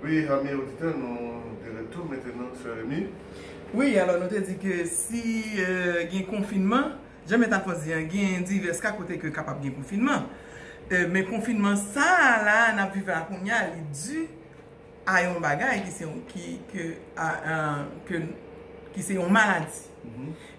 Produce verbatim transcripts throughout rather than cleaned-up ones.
Wi, ami oditè, nou de retou mentenan, sè Remy. Wi, alò nou te di ke si euh, gen konfinman, jan Mèt Alfons di an, gen divès ka kote ke kapab gen konfinman. Euh, men konfinman sa a la n ap viv la kounye a, li di a yon bagay ki se yon, ki, ke, a, a, ke, ki se yon maladi.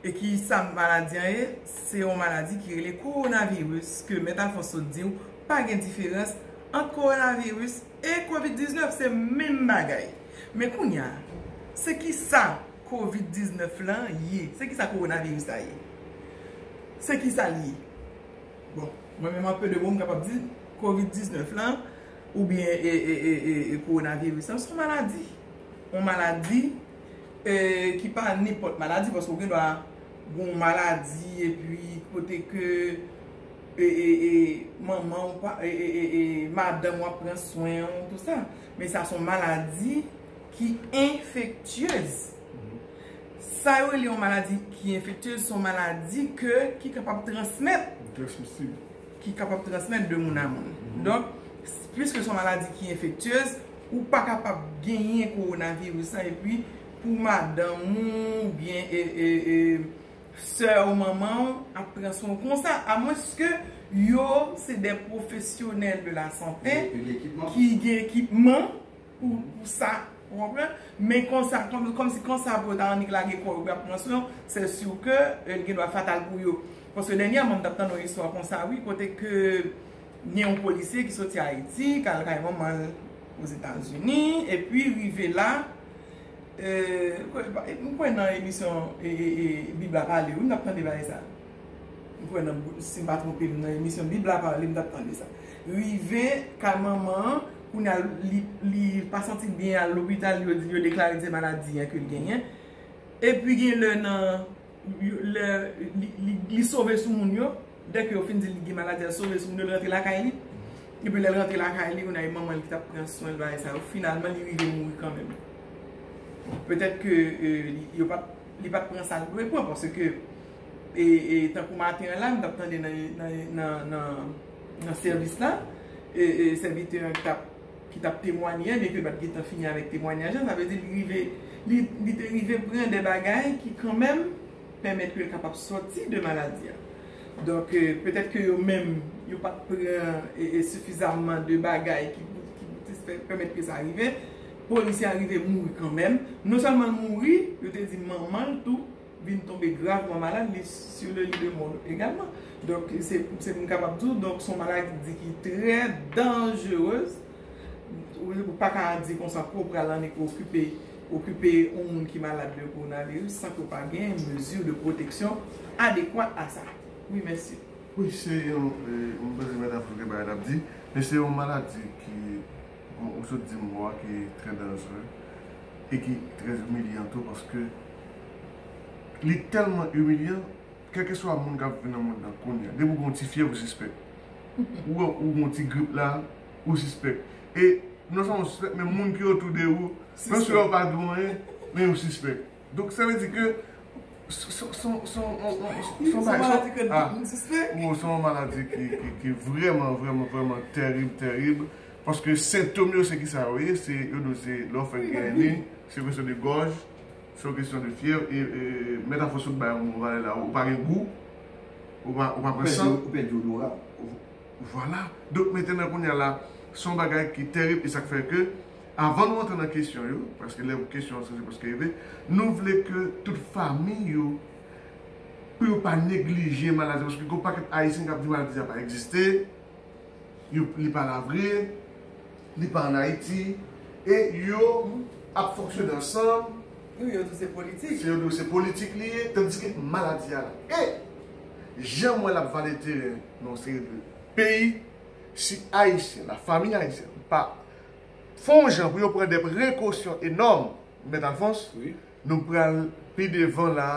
E ki sa maladi an ye? Se yon maladi ki rele kowonaviris, ke Mèt Alfons sot di w, pa gen diferans ant kowonaviris e kovid diznèf, se menm bagay. Men kounye a, se ki sa kovid diznèf lan ye? Se ki sa kowonaviris la ye? Se ki sa l ye? Bon, mwen menm, an pe de mo, m kapab di kovid diznèf lan, oubyen e, e, e, e, e kowonaviris lan, se yon maladi. Yon maladi e, ki pa nenpòt maladi, paske w gen dwa gen yon maladi, epi kote ke e, e, e, manman w pa, e, e, e, e, madanm w ap pran swen w, tout sa. Men sa se yon maladi ki enfektyez. Sa yo rele yon maladi ki enfektyez, se yon maladi ke, ki kapab transmèt. Transmisib. Ki kapab transmèt de moun a moun. Donk, s- piske se yon maladi ki enfektyez, ou pa kapab genyen kowonaviris la, epi pou madanm ou, oubyen e, e, e, sè ou, manman w ap pran swen w konsa, amwenske yo se de pwofesyonèl de la sante ki gen ekipman pou, pou sa. Ou konprann? Men konsa, kòm, kòmsi konsa pou yo ta annik lage kò yo pou y ap pran swen w, se si ke e, l gen dwa fatal pou yo. Paske dènyèman, m t ap tande yon istwa konsa, wi, kote ke gen yon polisye ki soti Ayiti, k al kay manman l Ozetazini, epi rive la, e, m kwè nan emisyon e, e, e, Bib la pale, wi, m t ap tande bagay sa. M kwè nan, si m pa twonpe m, nan emisyon Bib la pale, m t ap tande sa. Rive kay manman an, kounye a li, li pa santi l byen, al lopital, yo di, yo deklare se maladi an ke l genyen. Epi gen lè nan, lè li, li, li sove sou moun yo, dèke yo fin di l li gen maladi a, sove sou moun yo, l rantre lakay li. Epi lè l rantre lakay li, kounye a e manman l ki t ap pran swen l, bagay sa yo, finalman li rive mouri kanmenm. Petèt ke e, li, yo pa t, li pa t pran sa l dwe pran, paske e, e, tankou maten an la, m t ap tande nan, nan, nan, nan, nan sèvis la, e, e, sèvitè an ki t ap, ki t ap temwanye, men ke l pa t gentan fini avèk temwanyaj la, sa vle di li rive, li, li te rive pran de bagay ki kanmenm pèmèt ke l kapab sòti de maladi a. Donk, e, petèt ke yo menm, yo pa t pran e, e, sifizamman de bagay ki, ki, ki te fè, pèmèt ke sa rive. Polisye a rive mouri kanmenm. Non sèlman l mouri, yo te di manman l tou vin tonbe gravman malad, li sur le lit de mort également. Donk, se, se pou m kapab di w, donk, se yon maladi ki trè danjerez. Ou, ou pa ka di konsa ke w pral annik okipe, okipe yon moun ki malad de kowonaviris san ke w pa gen mezi de pwoteksyon adekwat a sa. Wi, mèsi. Wi, se yon, e, m panse Mèt Alfons gen bagay l ap di, men se yon maladi ki, bon, ou sot di mo a, ki trè danjere e ki trè imilyan tou, paske li tèlman imilyan, kèlkeswa moun k ap viv nan mond lan kounye a, depi w gen yon ti fyèv, ou sispèk. Ou, ou gen yon ti grip la, ou sispèk. E non sèlman ou sispèk, men moun ki otou de ou, menm si yo pa di w anyen, men yo sispèk. Donk, sa vle di ke s- s- s- s- yon- yon- yon- s- s- yon bagay, maladi ke tout moun sispèk. Bon, se yon maladi ki, ki, ki vrèman, vrèman, vrèman tèrib, tèrib. Paske sentòm yo, se ki sa yo ye? Se, yo di w se lè w fèk genyen li, se kesyon de gòj, se yon kesyon de fyèv, e, e, Mèt Alfons sot bay yon mo valè la, ou pa gen gou, ou pa, ou pa pran san. Ou pèdi odora. Vwala. Donk, mentnan, kounye a la, se yon bagay ki tèrib, e sa k fè ke, avan nou antre nan kesyon yo, paske lè kesyon an sanse prèske rive, nou vle ke tout fanmi yo, pou yo pa neglije maladi, paske gen yon pakèt Ayisyen k ap di maladi a pa egziste, yo, li pa la vre, li pa ann Ayiti, e yo ap fonksyone ansanm. Wi, yo di w se politik. Se yo di w se politik li ye, tandiske maladi a la. E jan m wè l ap vale teren nan yon seri de peyi, si Ayisyen, lafanmi ayisyèn, pa fè yon jan pou yo pran de prekosyon enòm, Mèt Alfons, wi, nou pral pi devan la,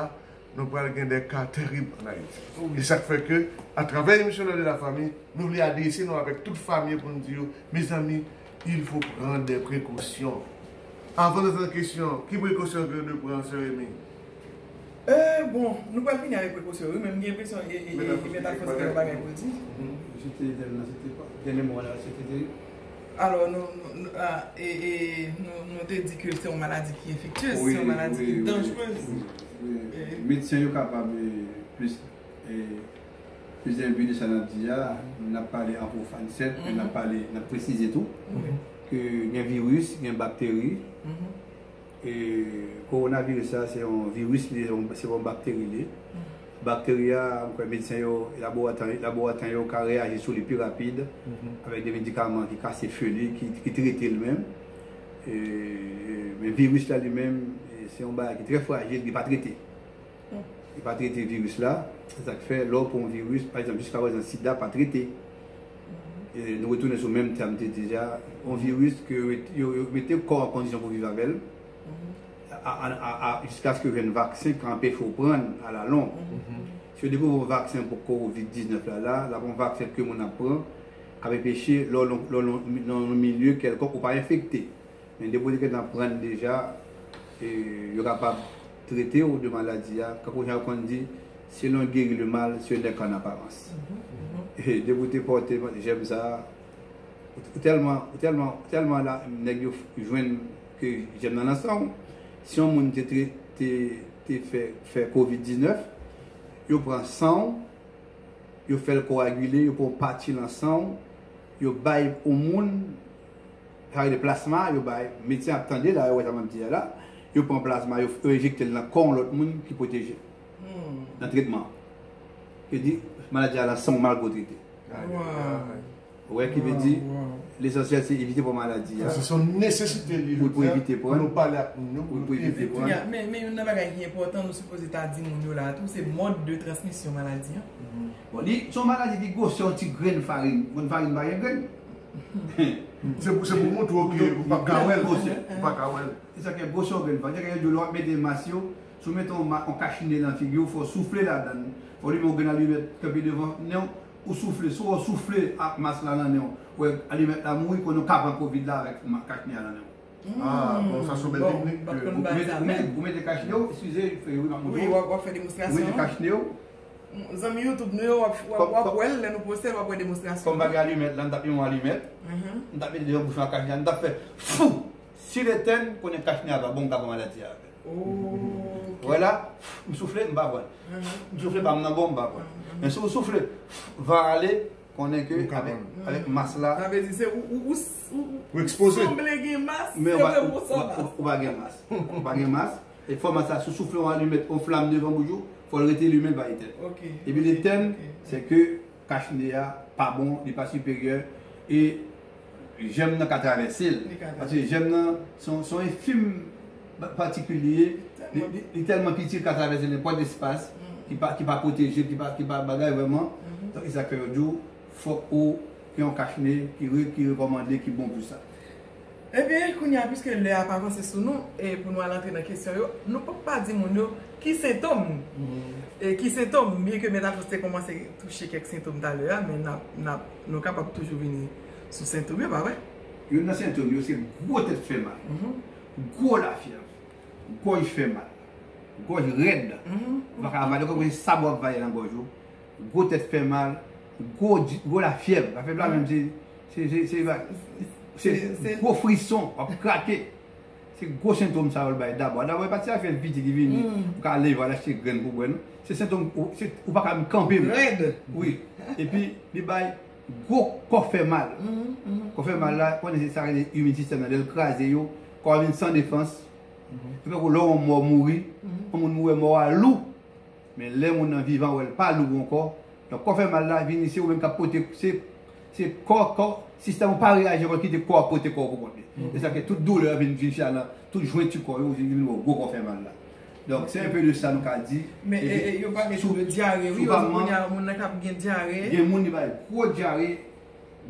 nou pral gen de ka tèrib ann Ayiti. E sa k fè ke, atravè emisyon Lè de la Famille, nou vle adrese nou avèk tout fanmi pou n di yo, mezanmi, il faut prendre des précautions. Avan n antre nan kesyon, ki prekosyon ke nou dwe pran, sè Remy? E, bon, nou pral fini avèk prekosyon, wi, men m gen enpresyon e, e, e, Mèt Alfons gen yon bagay pou l di. Jete dèm nan, se te pa, dènye mo a la, se te te Alò, nou, nou, nou, ah, e, e, nou, nou te di ke se yon maladi ki enfektyez, se yon maladi ki danjerez. Medsen yo kapab, eh, plis, eh, plis enbi de sa n ap di a, n ap pale an pwofàn, sèt, men n ap pale, n ap presize tou ke gen viris, gen bakteri, e kowonaviris la, se yon viris li ye, se yon bakteri li ye. Bakteri a, m kwè medsen yo, laboratè, laboratè yo ka reyaji sou li pi rapid avèk de medikaman ki kase feu li, ki, ki trete l menm. E, men viris la li menm, e, se yon bagay ki trè frajil, ki pa trete. Li pa trete viris la. Se sa k fè, lè w pran yon viris, pa egzanp, jiska prezan, sida pa trete. E nou retounen sou menm tèm te deja, yon viris ke yo, yo mete kò an kondisyon pou viv avè l. A, a, a, a, jiskaske yo jwenn vaksen k anpeche w pran l alalong. Si yo dekouvri yon vaksen pou kovid diznèf la, la, l ap yon vaksen ke moun ap pran, k ap anpeche lè w nan, lè w nan, nan yon milye kèlkonk ou pa enfekte. Men depi w te gentan pran l deja, e, yo kapab trete w de maladi a. Kankou jan yo konn di, si l'on guérit le mal, ce n'est qu'en apparence. E depi w te pòte jèm sa a, ou tèlman, ou tèlman, ou tèlman la, nèg yo jwenn ke jèm nan nan san w. Si yon moun te, te, te, te fè, fè kovid diznèf, yo pran san w, yo fè l koagile, yo pran yon pati nan san w, yo bay yon moun, sa rele plasma, yo bay, medsen ap tande la, yo wè sa m ap di a la, yo pran plasma, yo, yo enjekte l nan kò yon lòt moun ki pwoteje nan tretman. Yo di, maladi a nan san w malgre w trete. Ou wè ki vle di, lesansyèl se evite pran maladi a. Se yon nesesite li pou, pou evite pran, pou nou pale ak moun yo, pou nou evite pran. Ya, men, men youn nan bagay ki enpòtan, nou sipoze ta di moun yo la tou, se mòd de transmisyon maladi an. Bon, li, se yon maladi ki gwosè yon ti grenn farin. Grenn farin pa gen grenn. Se pou, se pou montre w ke ou p ap ka wè l. Ou p ap ka wè l. Se sa k fè gwosè yon grenn farin. Se sa k fè yo di w lè w ap mete mas yo, si w mete yon ma-, yon kach ne nan figi w, fò w soufle ladan l. Fò w limen yon grenn alimèt, kanpe devan nen w, ou soufle. Si w soufle ak mas la nan nen w, ou wè alimèt la mouri, konnen w ka pran kovid la avèk ma-, kach ne a nan nen w. Ah, bon, sa se yon bèl teknik. Ou mete, ou mete, ou mete kach ne w, eskize, wi, m ap montre w. Wi, w ap, w ap fè demonstrasyon. Ou mete kach ne w. Zanmi YouTube nou yo, w ap, w ap, w ap wè l, lè nou poste l, w ap wè demonstrasyon. Kòm pa gen alimèt la, m t ap yon alimèt. M t ap mete devan bouch mwen ak kach ne a, m t ap fè fou! Si l etèn, konnen kach ne a pa bon, m ka pran maladi a avè l. Ou wè la, m soufle, m pa pran l. M soufle pa m nan bon, m pa pran l. Men si w soufle, va ale, konnen ke avèk, avèk mas la. Sa vle di se ou, ou, ou, ou, ou sanble gen mas, men ou pa, ou, ou, ou, ou pa gen mas. Ou pa gen mas. E fò mas la, si w soufle yon alimèt, yon flam devan bouch ou, fò l rete limen, l pa etèn. Epi l etèn, se ke kach ne a pa bon, li pa siperyè, e jèm nan ka travèse l. Paske jèm nan, se yon, se yon enfim pa-, patikil li ye, li, li, li tèlman piti, li ka travèse nenpòt espas ki pa, ki pa pwoteje, ki pa, ki pa bagay vrèman. Donk, e sa k fè yo di w, fòk ou gen yon kach ne ki re-, ki rekòmande, ki bon pou sa. Ebyen, kounye a, piske lè a ap avanse sou nou, e pou nou al antre nan kesyon yo, nou pap ka di moun yo ki sentòm, e ki sentòm, byen ke Mèt Alfons te kòmanse touche kèk sentòm talè a, men n ap, n ap, nou kapab toujou vini sou sentòm yo, pa vre? Youn nan sentòm yo, se gwo tèt fè mal, gwo lafyèv, gòj fè mal, gòj rèd, ou pa ka avale, kòm se sab w ap vale nan gòj ou, gwo tèt fè mal, gwo, gwo lafyèv. Lafyèv la menm se, se, se, se, se gwo frison, w ap krake. Se gwo sentòm sa yo l bay dabò. Dabò, e pa ti afè piti ki vini, ou ka leve, al achte grenn pou bwè, non. Se sentòm, ou, se, ou pa ka menm kanpe menm. Rèd. Wi. Epi, li bay gwo kò fè mal. Kò fè mal la, konnen se sa rele imin sistèm nan. Lè l kraze yo, kò a vin san defans. Se tankou lè yon mò mouri, yon moun mouri, mò a lou. Men lè moun nan vivan, wè l pa lou ankò. Donk, kò fè mal la vini, se ou menm k ap pote, se, se kò, kò, sistèm ou pa reyaji ankò, kite kò a pote kò w pou kont li. E sa fè tout doulè vin, vin chita nan tout jwenti kò yo, vin, vin wè gwo kò fè mal la. Donk, se enpe de sa nou ka di. Men, e, e, yo pale tou de dyare, wi, yo di kounye a, moun nan k ap gen dyare. Gen moun li bay gwo dyare,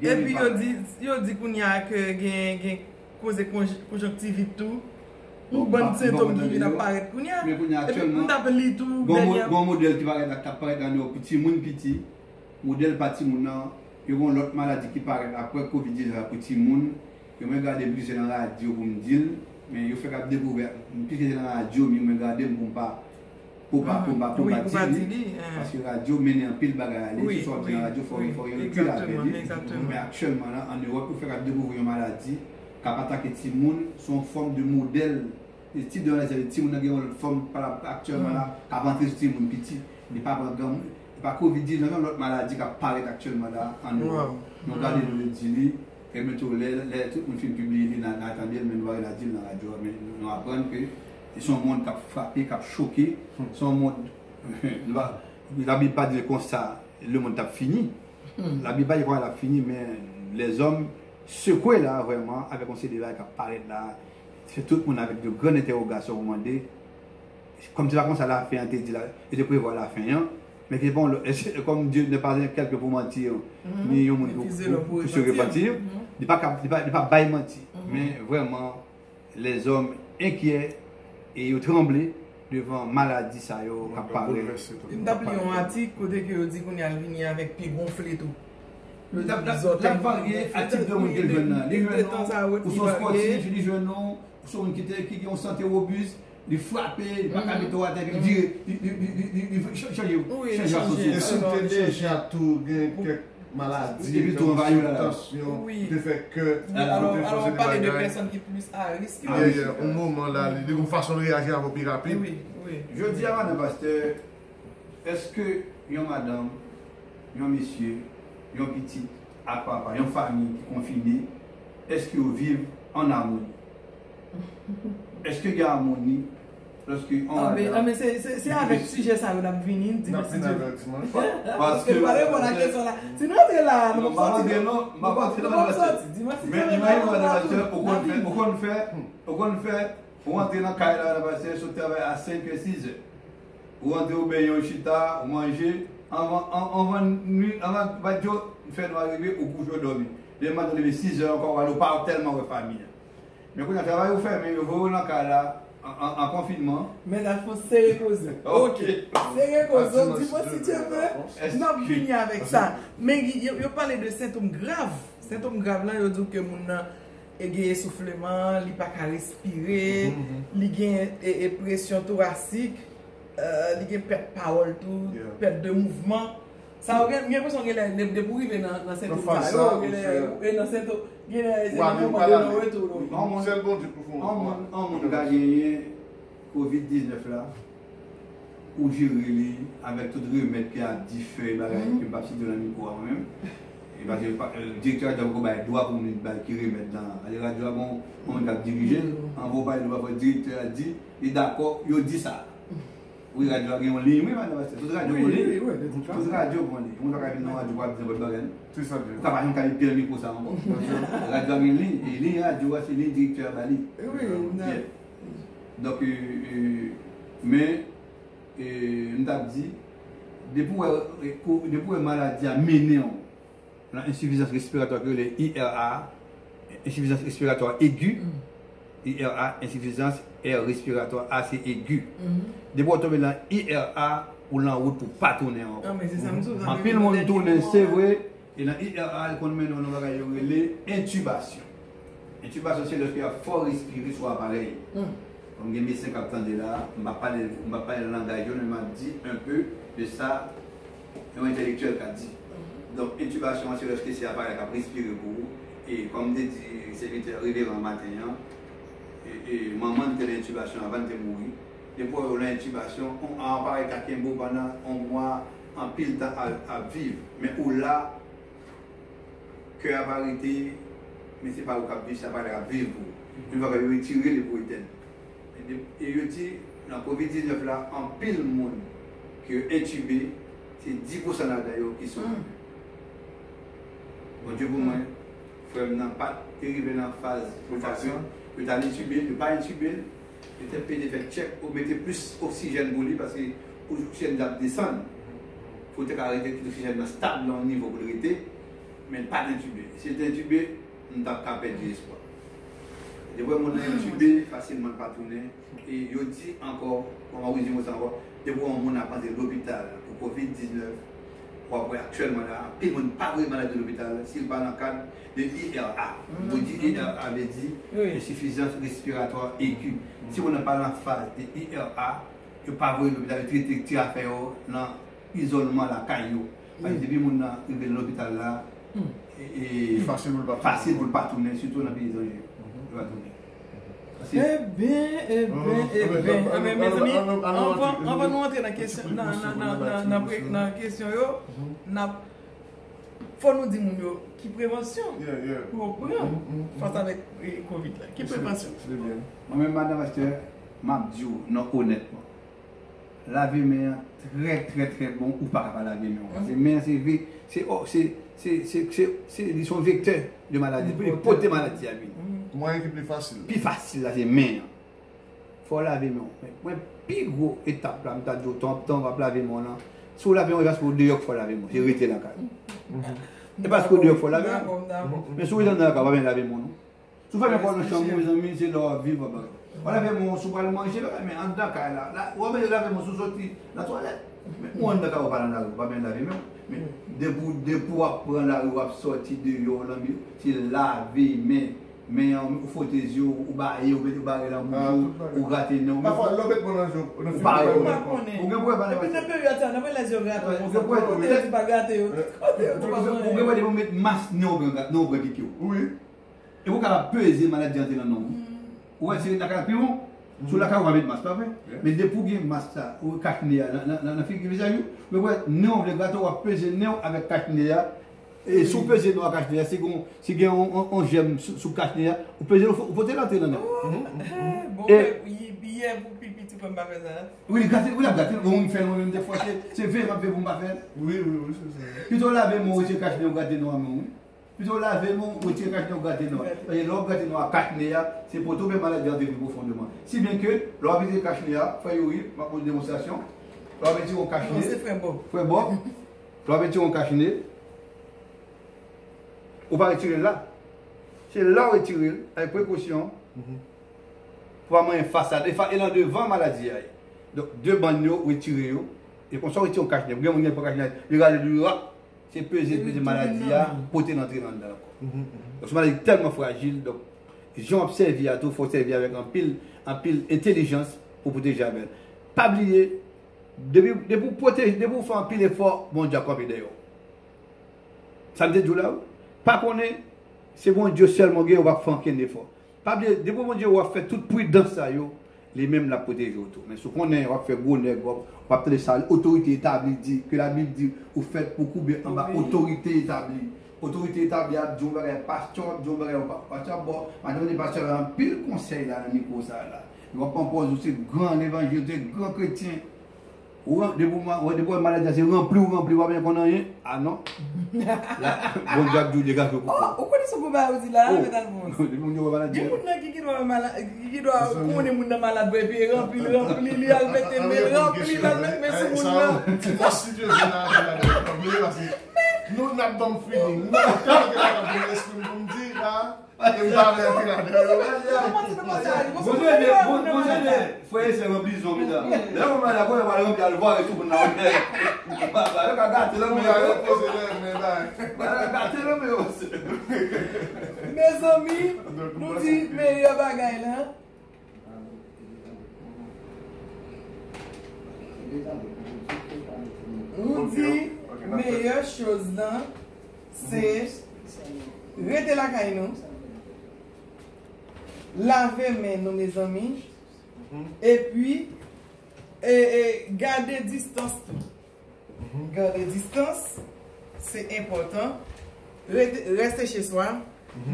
Epi yo di, yo di kounye a ke gen, gen koze konj-, konjonktivit tou. Yon bann sentòm ki vin ap parèt kounye a. Men kounye a aktyèlman, m t ap li tou, gon mo-, dènyè, gon modèl ki parèt la, k ap parèt nan yo pou timoun piti. Modèl pa timoun nan, yo gon lòt maladi ki parèt apre kovid diznèf la pou timoun. Yo mwen gade plizyè nan radyo pou m di l, men yo fèk ap dekouvè, plizyè nan radyo, men mwen gade m pou m pa Pou pa, pou pa, pou pa di li, paske radyo mennen anpil bagay ale, se sa w ap di nan radyo, fò, fò gen rekil avè li. Men aktyèlman la, an Ewòp, yo fèk ap dekouvri yon maladi k ap atake timoun, se yon fòm de modèl, e tip de maladi, timoun nan gen yon lòt fòm, pa la, aktyèlman la, k ap antre sou timoun piti. Li pa pran granmoun, li pa kovid diznèf, yon lòt maladi k ap parèt aktyèlman la, an Ewòp. Nou gade, nou di li, E byen tou, lè, lè tout moun fin pibliye li, n a, n a tande l, men nou pa gen dwa di l nan radyo a, men nou, nou aprann ke se yon mond k ap frape, k ap choke, se yon mond, nou pa, Labib pa di l konsa, lemonn t ap fini. Labib pa di konsa l ap fini, men lèzòm sekwe la, vrèman, avèk yon seri de bagay k ap parèt la, fè tout moun avèk de grann entèwogasyon pou mande, kòmsi se pa konsa lafen an te di la, yo te prevwa lafen an, men ki se pa yon lòt, èske, comme Dieu n'est pas un quelqu'un pour mentir, ni yon moun pou, pou, pou se repanti, li pa ka, li pa, li pa bay manti. Men vrèman, lèzòm enkyè e yo tranble devan maladi sa yo k ap parèt. M t ap li yon atik kote ke yo di kounye a l vini avèk pye gonfle tou. L ap, l ap, l ap varye a tip de moun ke l jwenn nan. Li jwenn ou, ou se yon spòtif, li jwenn ou, ou se yon moun ki te, ki gen yon sante wobis, li frape, li pa ka mete w atè, li vire, li, li, li, li, li, li ch-, chanje, chanje asosye. E si w te deja tou gen kèk maladi, epi tou anvayi w la, tansyon, te fè kè, alò, alò, w pale de pèsòn ki plis a risk. Yon moman la, li, li gon fason l reyaji avè w pi rapid. Jodi a maten, pastè, èske yon madanm, yon mesye, yon pitit ak papa, yon fanmi ki konfine, èske yo viv ann amoni? Èske gen amoni lòske yon madanm... Ah, men se, se, se avèk sijè sa yo n ap vini, dimanch, si Dye vle. Paske nou pa reponn a kesyon la. Si nou antre la, nou p ap sòti. Non, m p ap antre, non, m p ap antre nan... Men imajine w, madan pastè, ou konn fè, ou konn fè, ou konn fè, ou antre nan kay la, madan pastè, sot travay a senk è, sis è. Ou antre, ou benyen, ou chita, ou manje. Anvan, an-, anvan nwit, anvan bat yo, fènwa rive, ou kouche, ou dòmi. Demen maten, ou leve sis è ankò, ou ale, ou pa tèlman wè fanmi an. Men kounye a, travay ou fèmen, yo voye w nan kay la, an, an, an konfinman. Men la, fò sere koze. Ok. Sere koze, dimanch, si Dye vle, n ap vini avèk sa. Men yo, yo pale de sentòm grav. Sentòm grav la, yo di w ke moun nan e gen esoufleman, li pa ka respire, li gen e, e presyon torasik, eh, li gen pèt pawòl tou, pèt de mouvman. Sa yo gen, m gen enpresyon gen lè, depi w rive nan, nan sentòm sa yo, gen lè, e nan sentòm, gen lè, se nan moman de non retou, non. Sèl Bondye pou fè yon moun, yon moun ka genyen kovid diznèf la, ou jere li avèk tout remèd ke ap di fèy bagay ke m p ap site nan mikwo a mwen menm. E paske pa, eh, direktè radyo a poko bay dwa pou moun bay ki remèd lan. Ale radyo a gon, gon moun k ap dirije l. Anvan w pale dwa fò direktè a di, li dakò, yo di sa. Wi, radyo a gen yon liy, wi, madan pastè. Tout radyo gon liy. Tout radyo gon liy. Moun pa ka vin nan radyo pou ap di nenpòt bagay, non. Ou ka pa janm ka met pye nan mikwo sa ankò. Radyo a gen liy, e liy radyo a, se liy direktè a ba li. Donk, e, e, men, e, m t ap di, depi w wè, e, ko-, depi w wè maladi a mennen w nan ensifizans respiratwa ke yo rele I R A, ensifizans respiratwa egi, I R A, ensifizans è respiratwa a se egi. Depi w tonbe nan I R A, ou lan wout pou pa tounen ankò. Anpil moun tounen, se vre, e nan I R A, l konn mennen w nan bagay yo rele entibasyon. Entibasyon, se lèske y ap fè w respire sou aparèy. Kòm gen medsen k ap tande la, m p ap pale, m p ap pale nan langaj yo, men m ap di un peu de sa yon entèlektyèl ka di. Donk, entibasyon an, se lèske se aparèy la k ap respire pou ou. E kòm m te di sèvitè reveran maten an, e, e manman l te nan entibasyon avan l te mouri. Depi w wè yo nan entibasyon, yon aparèy ka kenbe w pandan yon mwa, anpil tan ap, ap viv. Men ou la, kè a pa rete, men se pa ou k ap viv, se aparèy la k ap viv pou ou. Yon fwa ke yo retire li pou etèn. E de-, e yo di, nan kovid diznèf la, anpil moun ke yo entibe, se dis pousan ladan yo ki sove. Bondye pou mwen, frè m nan pa t te rive nan faz pou l ta, yo t al entibe l, yo pa entibe l, yo te pede fè tchèk, ou mete plis oksijèn pou li, paske oksijèn t ap desann. Pou te ka rete, kite oksijèn nan stab nan yon nivo pou l rete, men l pa t entibe. Si l te entibe, m t ap ka pèdi espwa. Depi w wè moun nan entibe, fasilman l pa tounen. E yo di ankò, kòman ou di mo sa ankò, depi w wè yon moun ap antre lopital pou kovid diznèf, w ap wè aktyèlman la, anpil moun pa vre malad de lopital si l pa nan kad de I R A. Pou di I R A vle di ensifizans respiratwa egi. Si moun nan pa nan faz de I R A, Yo pa voye lopital, yo trete ti afè yo nan izòlman lakay yo. Paske depi moun nan rive nan lopital la, e, e, fasil pou l pa tounen, sitou nan peyi etranje yo. Yo pa tounen. Paske Ebyen, ebyen, ebyen. Anben, mezanmi, anvan, anvan nou antre nan kesyon, nan, nan, nan, nan, nan pre- nan kesyon yo, n ap, fò nou di moun yo ki prevansyon pou yo pran fas avèk, e, kovid la. Ki prevansyon? Mwen menm, madan pastè, m ap di w non, onètman. Lave men an trè, trè, trè bon, ou pa ka pa lave men w. Paske men an se ve- se, o- se, se, se, se, se, li se yon vektè de maladi. Pou li pote maladi a vini. Mwayen ki pi fasil. Pi fasil la, se men an. Fò w lave men w. Men, mwen, pi gwo etap la, m ta di w, tan, tan w ap lave men w lan, si w lave men w, e pa sou deyò k fò w lave men w, se rete lakay ou. E pa sou deyò k fò w lave men w. Men si w rete anndan lakay ou, pa byen lave men w, non. Si w fèmen pòt nan chanm ou, mezanmi, se la w ap viv, w ap bagay. W ap lave men w, si w pral manje, bagay, men anndan kay la, la, w ap lave men w, si w soti nan twalèt. Men ou anndan kay ou, pa nan lari, ou pa byen lave men w. Men depi w, depi w ap pran lari, w ap soti deyò, w nan mi- se lave men. Men an, ou fwote zye w, ou baye, ou mete, ou bare nan bouch ou, ou grate nen w. Pafwa, lè w met men w nan je w, ou pa wè. Ou gen pou wè pa nan pase. Epi nan peryòd sa, nan premye lè zye w grate w, ou gen pou wè tou, kote yo di pa grate yo. Kote yo di pa pran. Ou gen pou wè depi w met mas, nen w pran, nen w pran pike w. Wi. Epi w kapab peze maladi an te nan nen w. Ou wè, se lakay la pi bon. Sou lakay ou pa met mas, pa vre? Men depi w gen mas sa, ou kach ne a nan, nan, nan, nan figi vizaj ou, men wè, nen w vle grate, w ap peze nen w avèk kach ne a. E si w peze nen w ak kach ne a, si gen, si gen yon, yon, yon jèm sou, sou kach ne a, ou peze l, ou fo- ou pote l antre nan nen w. Bon, e biyè pou pi piti, fò m pa fè sa. Wi, grate, wi, l ap grate l. Bon, m fè l mwen menm dèfwa, se, se ve m ap ve pou m pa fè l. Wi, wi, wi, se sa. Pito w lave men w, retire kach ne w, grate nen w a men w, wi. Pito w lave men w, retire kach ne w, grate nen w a. Paske lè w ap grate nen w a, kach ne a, se pou tou men maladi an te vin pwofondèman. Si byen ke, lè w ap retire kach ne a, frè Youri, m ap ba w yon demonstrasyon. Lè w ap retire yon kach ne, frè Bob. Frè Bob, lè w ap retire yon kach ne, ou pa retire l la. Se la w retire l, avèk prekosyon, pou pa manyen fasad. E fa- e nan devan maladi a ye. Donk, de bann yo, retire yo. E konsa w retire yon kach ne. Gen moun gen pran kach ne, li rale li rap. Se peze, peze maladi a, pote l antre nan anndan ankò. Donk, se maladi tèlman frajil, donk, jan w ap sèvi a tou, fò w sèvi avèk anpil, anpil entèlijans pou pwoteje avè l. Pa bliye, depi, depi w pwoteje, depi w fè anpil efò, Bondye ap kanpe dèyè w. Sa m te di w la, wi. Pa konnen, se Bondye sèlman w gen, ou p ap fè ankenn efò. Pa bliye, depi Bondye wè w ap fè tout pridans sa yo, li menm l ap pwoteje w tou. Men si w konnen w ap fè gwo nèg, w ap, w ap tande sa otorite etabli di, ke Labib di, ou fèt pou koube anba otorite etabli. Otorite etabli ap di w yon bagay, pastè ap di w yon bagay, ou pa- pastè ap ba w, madanm de pastè ap ba w anpil konsèy la nan mikwo sa la. Epi w ap pran pòz ou se gran levanjil, ou se gran kretyen. Ou ran- depi w ma- depi w wè maladi a se ranpli w ranpli, w pa byen konn anyen. A non. La, Bondye ap di w degaje w pou kò w. Ou konnen se gwo bagay ou di la, Mèt Alfons. Depi moun yo wè maladi a. Gen moun nan ki, ki dwa wè mala- ki, ki dwa konnen moun nan malad vre, epi ranpli l, ranpli, li al mete men l, ranpli l, al met men sou moun nan. Ti fòs sitiyasyon nan aji la, nou n ap ban m feeling. Nou n ap ban m espri m pou m di la. Bondye ede, Bondye ede frè e sè ranpli zon, medam. Lè yon malad, konnen pral ranpli alvwa e tout moun nan. Yo ka gate lanmè yo. Yo ka gate lanmè yo. Mezanmi, nou di meyè bagay la. Nou di meyè choz lan se rete lakay nou, lave men nou, mezanmi, epi, e, e, gade distans tou. Gade distans, se enpòtan. Rete, reste chez soi.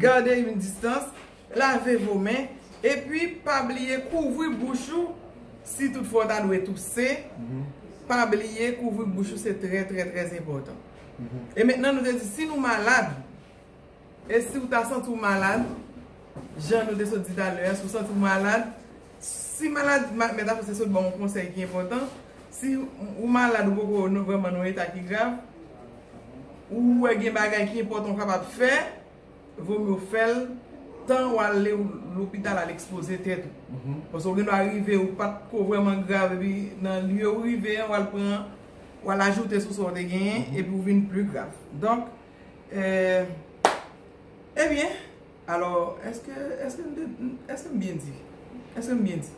Gade yon distans, lave vo men, epi pa bliye kouvri bouch ou si toutfwa w ta dwe touse. Pa bliye kouvri bouch ou, se trè, trè, trè enpòtan. E mentnan, nou te di, si nou malad, e si w ta santi w malad, jan nou te sot di talè a, si w santi w malad, si malad, ma- mèt Alfons te sot ba w yon konsèy ki enpòtan, si w malad, ou poko nan vrèman nan yon eta ki grav, ou wè gen bagay ki enpòtan w kapab fè, vomye w fè l tan w ale lopital al ekspoze tèt ou. Paske w gen dwa rive, ou pa t ko vrèman grav, epi nan lye w rive an, w al pran, w al ajoute sou sa w te genyen, epi w vin pli grav. Donk, e, ebyen, alò, èske, èske m te, èske m byen di? Èske m byen di?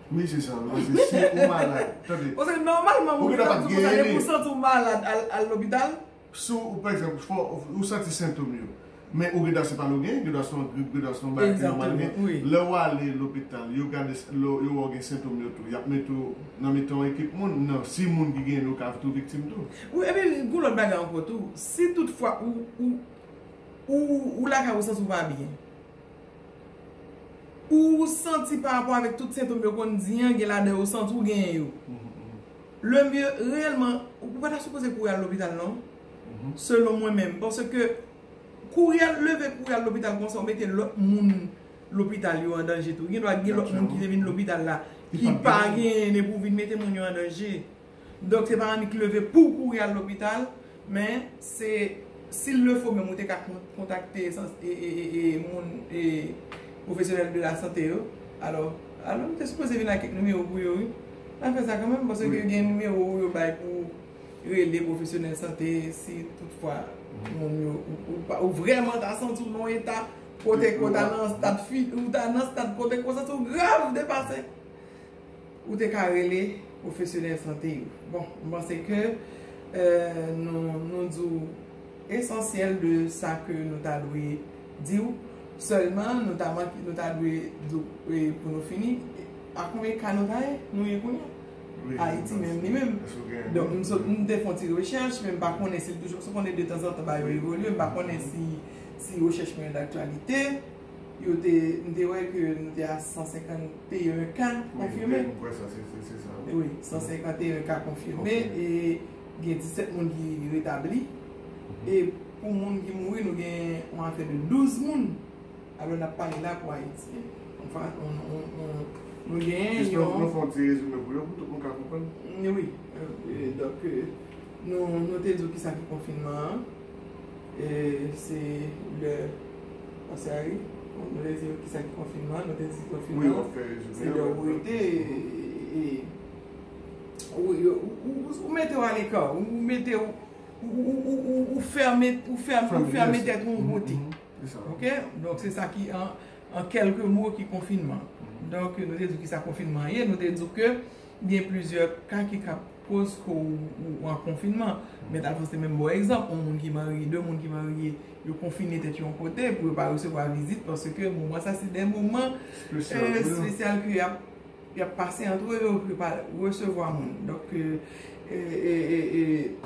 Wi, se sa. Paske si ou malad, tande. Paske nòmalman, moun ki santi w konsa, depi ou santi w malad, al, al lopital. Si w, pa egzanp, fò, ou santi sentòm yo, men ou gentan se pa l ou gen, gentan se yon grip, gentan se yon bagay ki nòmal, men lè w ale lopital, yo gade, yo wè w gen sentòm yo tou, y ap mete w nan mitan yon ekip moun, nan, si moun ki gen yo ka tou viktim tou. Wi, epi, gen lòt bagay ankò tou. Si toutfwa ou, ou, ou, ou lakay ou santi w pa byen, ou santi pa rapò avèk tout sentòm yo konn di an, gen ladan yo santi w genyen yo. Le mye, reyèlman, ou pa ta sipoze kouri al lopital non. Selon mwen menm. Paske kouri al, leve kouri al lopital konsa, ou mete lòt moun lopital yo an danje tou. Gen dwa gen lòt moun ki te vin lopital la, ki pa genyen pou vin mete moun yo an danje. Donk, se pa annik leve pou w kouri al lopital, men se, si l le fo menm, ou te ka kontakte moun, e, pwofesyonèl de la sante yo. Alò, alò, nou te sipoze vin ak kèk nimewo pou yo, wi. N a fè sa kanmenm, paske gen nimewo yo bay pou rele pwofesyonèl sante, si toutfwa moun yo, ou, ou vrèman ta santi w nan yon eta kote ke w ta nan stad fi, ou ta nan stad kote ke w santi w grav depase. Ou te ka rele pwofesyonèl sante yo. Bon, m panse ke nou, nou di w esansyèl de sa ke nou ta dwe di w. Sèlman, nou ta manke, nou ta dwe di w, pou nou fini, a konbyen ka nou ta ye, nou ye kounye a? Ayiti menm li menm. Donk, m sot, m te fè yon ti rechèch, men m pa konnen si l toujou, m sot konnen detanzantan bagay yo evolye, m pa konnen si, si rechèch mwen yo daktyalite. Yo te, m te wè ke nou te a san senkant e yon ka konfime. Wi, san senkant e yon ka konfime e gen disèt moun ki retabli. E pou moun ki mouri, nou gen yon afè de douz moun. Alò, n ap pale la pou Ayiti. Anfen, nou gen yon. Jis nou fè yon ti rezime pou yo, pou tout moun ka konprann. Wi. Donk, nou, nou te di w kisa ki konfinman an. E se lè, panse a ri, nou te di kisa ki konfinman, nou te di konfinman, se lè ou rete, e, ou mete w aleka, ou mete w, ou fèmen, ou fèmen tèt ou yon kote. Ok? Donk se sa ki an, an kèlke mo ki konfinman. Donk nou te di kisa konfinman ye, nou te di ke gen plizyè ka ki ka koz ke w, w an konfinman. Mèt Alfons te menm ba w egzanp, yon moun ki marye, de moun ki marye, yo konfine tèt yo yon kote pou yo pa resevwa vizit, paske moman sa se de moman espesyal ke y ap, y ap pase antre yo, pou yo pa resevwa moun. Donk,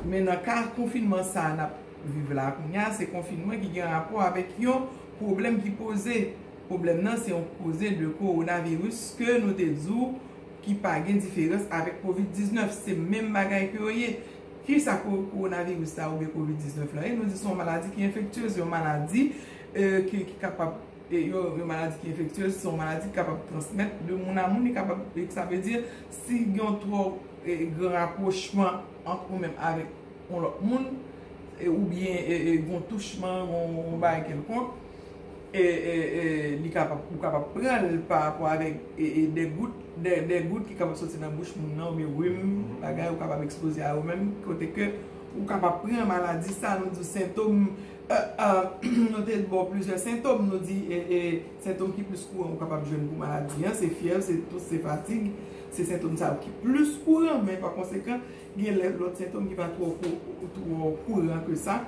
men nan ka konfinman sa n ap viv la kounye a, se konfinman ki gen rapò avèk yon pwoblèm ki poze. Pwoblèm nan se yon koze de kowonaviris ke nou te di w ki pa gen diferans avèk kovid diznèf, se menm bagay ke yo ye. Kisa kowonaviris sa oubyen kovid diznèf la ye? Nou di se yon maladi ki enfektyez, yon maladi ki kapab, yon maladi ki enfektyez, se yon maladi ki kapab transmèt de moun a moun, li kapab, sa vle di si gen yon twò gran rapwochman ant ou menm avèk yon lòt moun, oubyen gen yon touchman, yon bagay kèlkonk, li kapab, ou kapab pran l pa rapò avèk de gout, de gout ki kapab soti nan bouch moun nan, oubyen rim, bagay, ou kapab ekspoze a yo menm, kote ke ou kapab pran maladi sa, nou di sentòm, nou te ba w plizyè sentòm, nou di sentòm ki plis kouran ou kapab jwenn pou maladi an, se fyèv, se tous, se fatig, se sentòm sa yo ki plis kouran, men pa konsekan, gen lòt sentòm ki pa twò kouran ke sa.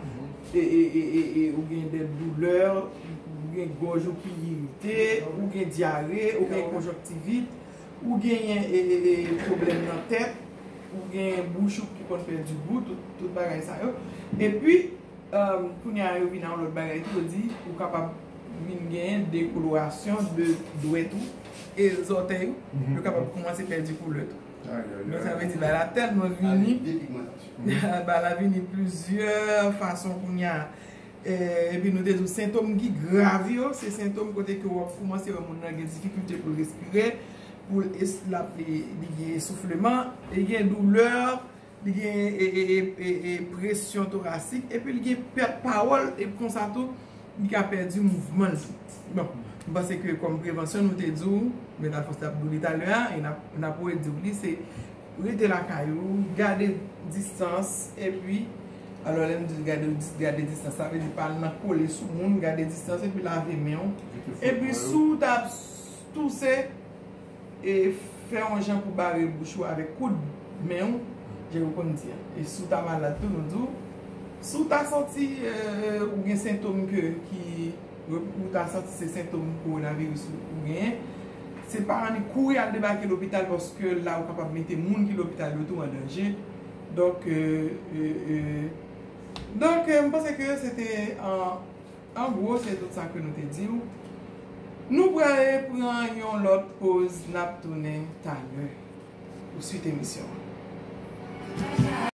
Ou gen de doulè, ou gen gòj ou ki irite, ou gen dyare, ou gen konjonktivit, ou genyen pwoblèm nan tèt, ou gen bouch ou ki konn pèdi gou, tout bagay sa yo. Epi, kounye a yo vin a yon lòt bagay tou, yo di ou kapab vin genyen dekolorasyon de dwèt ou e zòtèy ou, yo kapab kòmanse pèdi koulè tou. Donk sa vle di bagay la tèlman vini, bagay la vini plizyè fason kounye a. Epi nou te di w sentòm ki grav yo, se sentòm kote ke w ap kòmanse wè moun nan gen difikilte pou l respire, pou l es, l ap, li gen esoufleman, li gen doulè, li gen presyon torasik, epi li gen pèt pawòl, epi konsa tou, li ka pèdi mouvman l tou. Bon, m panse ke kòm prevansyon, nou te di w, Mèt Alfons t ap di w li talè a, e n ap, n ap redi w li, se rete lakay ou, gade distans, epi, alò lè m di gade, gade distans, sa vle di pa al nan kole sou moun, gade distans, epi lave men w. Epi si w t ap touse, e Fè yon jan pou bare bouch ou avèk koud men w, jan yo konn di a. E si w ta malad tou, nou di w, si w ta santi, euh, ou gen sentòm ke, ki, ou ta santi se sentòm kowonaviris ou, ou genyen, se pa annik kouri al debake lopital, paske la ou kapab mete moun ki lopital yo tou an danje. Donk, euh, euh, euh, donk, euh, m panse ke se te an, an gwo, se tout sa ke nou te di w. Nou prale pran yon lòt poz, n ap tounen talè pou swit emisyon an.